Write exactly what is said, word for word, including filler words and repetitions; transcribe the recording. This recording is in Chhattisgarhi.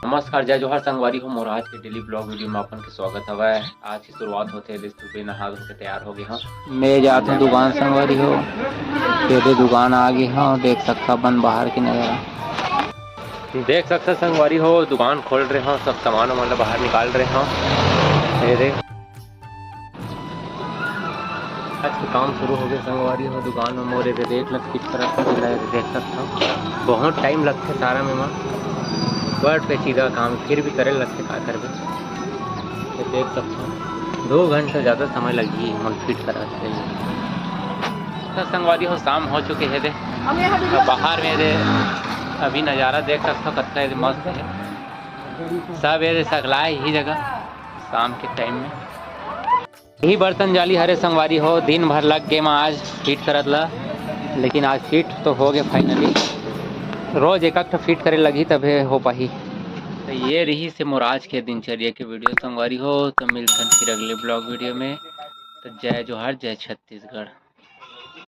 नमस्कार, जय जोहार संगवारी हो, मोर आज के डेली ब्लॉग वीडियो में अपन के स्वागत हवय। आज की शुरुआत होते ले सुबह नहा धो के तैयार हो गए हंव। मैं जात हंव दुकान संगवारी हो, ये दे दुकान आ गए हंव, देख सकता अपन बाहर के नजारा। देख सकता संगवारी हो, दुकान खोल रहे हंव, सब सामान वामान ला बाहर निकाल रहे हंव। ये दे आज के काम शुरू हो गए संगवारी हो। दुकान में मोर एदे रेक लग फिट करत हे, जेला एदे देख सकत हव, बहुत टाइम लगथे सारा में मा, बड़ पेचीदा काम, फिर भी करे लगथे, का करबे। ये देख सकत हव, दो घंटा ज़्यादा समय लगही मोर फिट करत हे। तो संगवारी हो, शाम हो चुके हे दे, अब बाहर में दे अभी नज़ारा देख सकत हव, कतका एदे मस्त हे। सब एदे सकलाय ही जगह शाम के टाइम में। यही बर्तन जाली हरे संगवारी हो, दिन भर लग गे मा आज फिट करत ला, लेकिन आज फिट तो हो गए finally। रोज एक आध फिट करे लगही तभे हो पाही। तो ये रहिसे मोर आज के दिनचर्या के वीडियो संगवारी हो। तो मिलथन फिर अगले ब्लॉग वीडियो में। तो जय जोहार, जय छत्तीसगढ़।